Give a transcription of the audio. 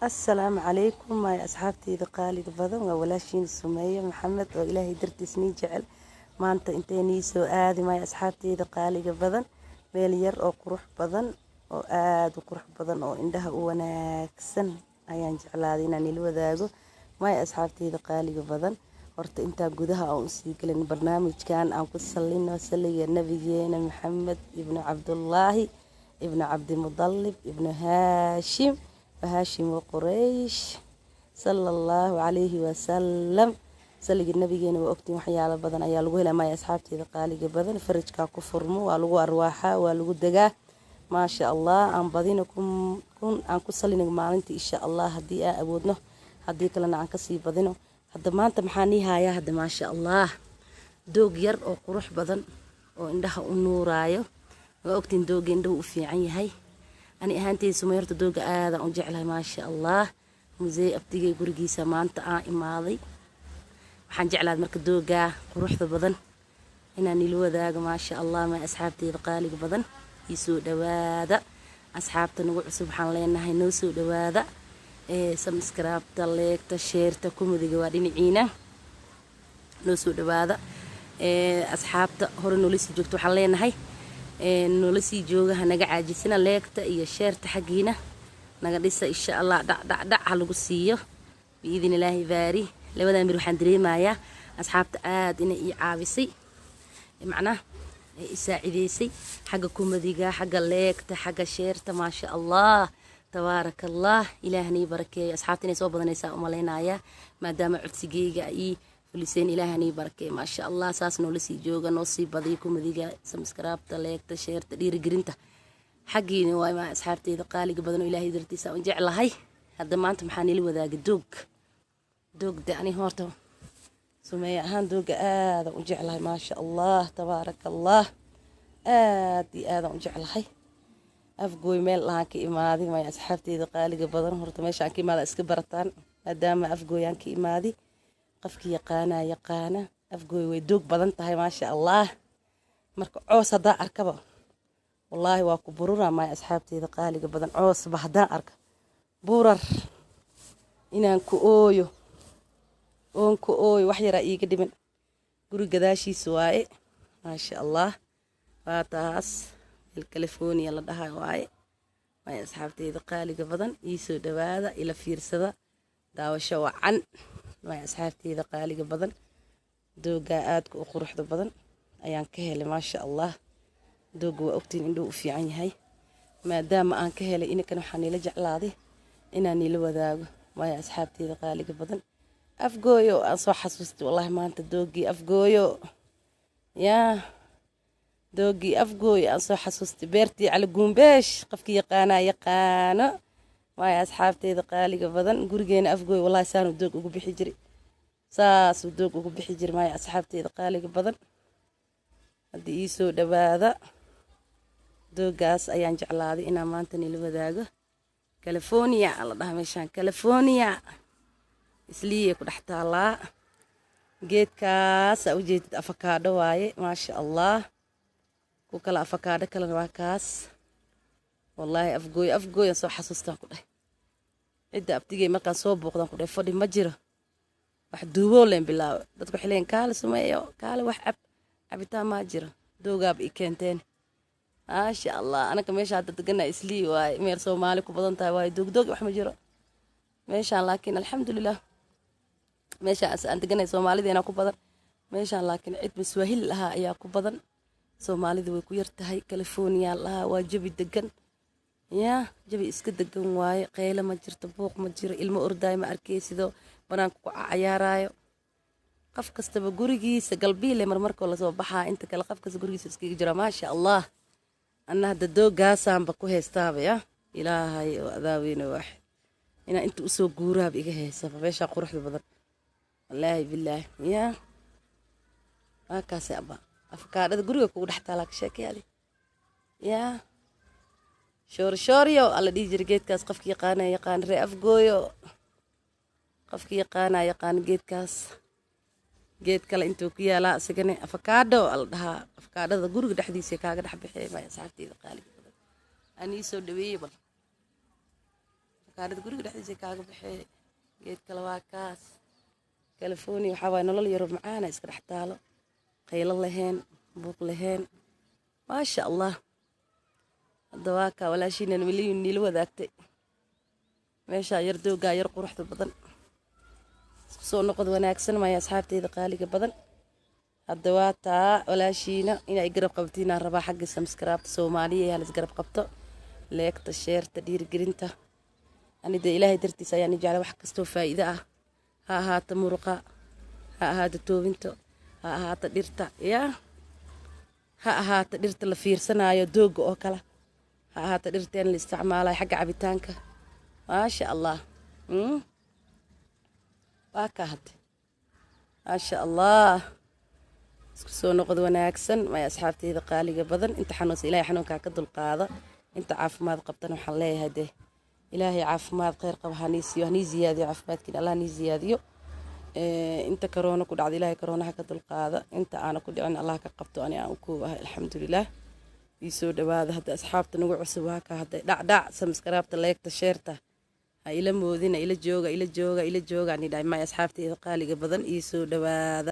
Assalaamu calaykum maay asxaabteyda qaaliga badan, waa walaashiin Sumeeye Maxamed oo Ilaahay dartiis nii jecel. Maanta intee nii soo aadi, maay asxaabteyda qaaliga badan? Meel yar oo qurux badan oo aada u qurux badan oo indhaha u wanaagsan ayaan jeclaaday inaan ila wadaago, maay asxaabteyda qaaliga badan. Horta intaa gudaha aan usii gelin barnaamijkan, aan ku salino saliga nabigeena Maxamed ibnu Cabdullaahi ibnu Cabdimudalib ibnu Haashim Haashim Quraysh, sala Allahu calayhi wasalam. Saliga nabigeena waa ogtiin, waxyaalo badan ayaa lagu helaa, maya asxaabteeda qaaliga badan. Farajkaa ku furmo, waa lagu arwaaxaa, waa lagu degaa, maasha Allah. Aan badino kun aan ku salino maalintii, insha Allah, haddii aan awoodno, haddii kalena aan kasii badino. Hadda maanta maxaa nii hayaa? Hadda, maasha Allah, doog yar oo qurux badan oo indhaha u nuuraayo. Waa ogtiin, dooga indhahu u fiican yahay. Ani ahaanteyda Sumay horta dooga aadaan u jeclahay, maasha Allah. Musey abtigay gurigiisa maanta aan imaaday. Waxaan jeclahay marka doogaa quruxda badan inaan ila wadaago, maasha Allah. Ma asxaabteyda qaaliga badan, ii soo dhawaada. Asxaabta nagu cusub waxaan leenahay noo soo dhawaada. Subscribe-ta, like-ta, share-ta, comment-iga waa dhinaciina. Noo soo dhawaada. Asxaabta hore noola sii joogto waxaan leenahay noola sii jooga, hanaga caajisina. Like-ta iyo share-ta xaggiina naga dhisa, insha Allah. Dhacdhacdhac ha lagu siiyo biidin Ilaahi baari. Labadan bir waxaan dareemayaa asxaabta aada inay ii caawisay, macnaha ay i saacideysay xagga comment-iga, xagga like-ta, xagga share-ta. Maasha Allah, tabaaraka Allah, Ilaahna ii barakeeyo. Asxaabta inay soo badanaysaa umalaynayaa maadaama codsigeyga ii fuliseen. Ilaahna ii barakeeyo, maasha Allah. Saas noola sii jooga, noo sii badiyo comment-iga, subscribe-ta, like-ta, share-ta, dhiirigelinta xaggiina waa maa asxaabteyda qaaliga badan oo Ilaahay dartiisa u jeclahay. Hadda maanta maxaa nila wadaaga? Doog. Doogda ani horta Sumeeye ahaan dooga aadaan u jeclahay, maasha Allah, tabaaraka Allah, aad iyo aadaan u jeclahay. Afgooy meel lahaan ka imaaday, maya asxaabteyda qaaliga badan. Horta meeshaan ka imaada iska barataan, maadaama Afgooyaan ka imaaday. Qofkii yaqaanaa yaqaana, Afgooy way doog badan tahay, maasha Allah. Marka coos haddaa arkaba, wallaahi waa ku bururaa, maya asxaabteyda qaaliga badan. Coosba haddaan arka, burar inaan ku ooyo oon ku ooyo wax yaraa iiga dhiman. Guri gadaashiisa waaye, maasha Allah. Waa taas meel California la dhahay waaye, maya asxaabteyda qaaliga badan. Iisoo dhawaada, ila fiirsada, daawasho wacan, maya asxaabteyda qaaliga badan. Doogaa aadka u quruxda badan ayaan ka helay, maasha Allah. Dooga waa ogtiin indhuu u fiican yahay. Maadaama aan ka helay inakan, waxaa niila jeclaaday inaan niila wadaago, maya asxaabteyda qaaliga badan. Afgooyo aan soo xasuustay wallaahi maanta, doogii Afgooyo, yaa doogii Afgooyo aan soo xasuustay, beertii Cali Guumbeesh. Qofkii yaqaanaa yaqaano, maya asxaabteyda qaaliga badan. Gurigeena Afgooy wallahi saanuu doog ugu bixi jiray, saasuu doog ugu bixi jiray, maya asxaabteyda qaaliga badan. Haddii ii soo dhawaada, doogaas ayaan jeclaaday inaan maanta nila wadaago. California la dhaha meeshaan, California Isliiyay ku dhex taallaa. Geedkaas aa ujeedid afakaadho waaye, maasha Allah. Ku kale afakaadho kalena waa kaas. Wallaahi Afgooy, Afgooy aan soo xasuustaan ku dhahay. Cidda abtigey markaan soo booqdaan ku dhahay, fadhi ma jiro, wax duuboo leen bilaabo. Dadku waxay leeyiin, "Kaale Sumeeyo, kaale wax cab." Cabitaan maa jiro, doogaaba i keenteen, maasha Allah. Anaka meesha hadda degana Islii waaye, meel Soomaali ku badan tahay waaye. Doogdoog wax ma jiro meeshaan, laakiin alxamdulilah, meeshaan aan deganay Soomaalideena ku badan meeshaan, laakiin cid Maswaahili lahaa ayaa ku badan, Soomaalida way ku yar tahay. California lahaa, waa jabi degan, yaa jabi iska degan waaye. Qeyle ma jirto, buuq ma jiro, ilmo ordaayo ma arkay sidoo banaanka ku cayaaraayo. Qof kastaba gurigiisa galbiile marmarkoo lasoo baxaa, inta kale qof kasta gurigiisa iskaga jira, maasha Allah. Anna hadda doogaasaanba ku haystaaba, ya Ilaahay oo adaaweyne waaxid, inaa inta usoo guuraaba iga haysaba meeshaa quruxda badan, wallaahi bilaahi. Yaa waa kaase abba, afakaadhada guriga kugu dhex taalaa, ka sheekeyaadi. Yaa shoor shooryo alla dhihi jira geedkaas. Qofki yaqaana yaqaan, ree Afgooyo qofki yaqaana yaqaan geedkaas. Geed kale intuu ku yaalaa isagana afakaadho ala dhahaa. Afakaadhada guriga dhexdiisa kaaga dhex bixiyay, maya asxaabteyda qaaliga badan. Aan ii soo dhaweeyey bal. Afakaadhada guriga dhexdiisa kaaga baxee. Geed kale waa kaas. California waxaa waaye nolol yaro macaana iska dhex taalo, qaylo lahayn, buuq lahayn, maasha Allah. Hadda waa kaa walaashiinan miliyun niila wadaagtay meeshaa yar, doogaa yar quruxda badan. Isku soo noqod wanaagsan maya, asxaabteyda qaaliga badan. Hadda waa taa walaashiina inay garab qabtiinaan rabaa xagga subscribe-ta. Soomaaliya hal isgarab qabto, like-ta, share-ta, dhiirigelinta. Ani dee Ilaahay dartiis ayaan i jeclay. Wax kastoo faa'iido ah, ha ahaato muruqa, ha ahaato toobinto, ha ahaato dhirta, yaa ha ahaato dhirta la fiirsanaayo, dooga oo kale, ha ahaato dhirteen la isticmaalayo xagga cabitaanka, maasha Allah. Waa kaa hadde, maasha Allah. Isku soo noqod wanaagsan maya, asxaabteyda qaaliga badan. Inta xanuunsa Ilahay xanuunkaa ka dulqaada. Inta caafimaad qabtana waxaan leeyahay dee Ilaahay caafimaad kheyr qaba hanii siiyo, hanii ziyaadiyo caafimaadkiina, Allah hanii ziyaadiyo. Inta karoona ku dhacda Ilaahay karoonaha ka dulqaada. Inta aana ku dhicin Allah ka qabto. Ani aan u koob ahay, alxamdulilah. Ii soo dhawaada hadda asxaabta nagu cusub. Waa ka hadday dhacdhac subscribe-ta, like-ta, share-ta ha ila moodina. Ila jooga, ila jooga, ila jooga ani dhahay maya, asxaabteyda qaaliga badan. Ii soo dhawaada.